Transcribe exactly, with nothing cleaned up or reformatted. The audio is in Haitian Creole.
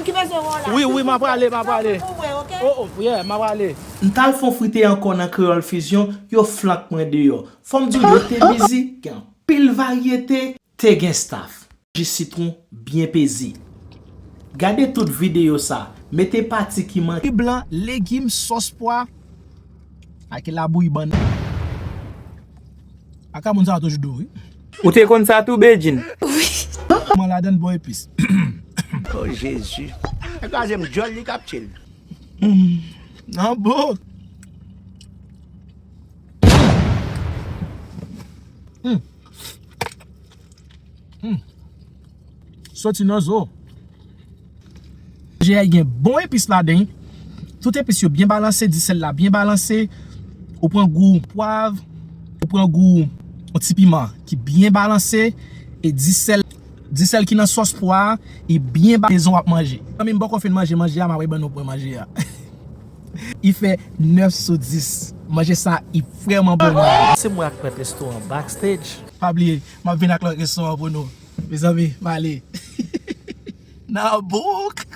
Ki bezwen wè w la? Wi, wi, m ap prale, m ap prale. Ou wè, oke? Oh, oh, yeah, m ap prale. M t al fè yon frite ankò nan Kreyòl Fusion, yo flank mwen deyò. Fò m di w, yo te bizi, gen anpil varyete, te gen staff. Ji sitwon byen peze. Gade tout videyo sa, mete pati ki manke. Ji blan, legim, sòs pwa, ak labouyi bann. Aka moun sa yo toujou dou, wi. Ou te konn sa tou, Bedjine? Wi. Mwen ladann bon epis. Oh, Jezi. Nèg la se m djòl li k ap tchil. Nan bok. Mm. Mm. Soti nan zo. Manje a gen bon epis ladan. Tout epis yo byen balanse, disèl la byen balanse. Ou pran gou pwav, ou pran gou yon ti piman ki byen balanse, e disèl, disèl ki nan sòs pwa a, li byen ba-, mezon w ap manje. Zanmi m poko fin manje manje a, m ap ban nou pwen manje a. Li fè nèf sou dis. Manje sa, li vrèman bon. Se mwen ak mèt restoran Backstage. Pa bliye, m ap vin ak lòt restoran pou nou. Mezanmi, m ale. Nan bouk.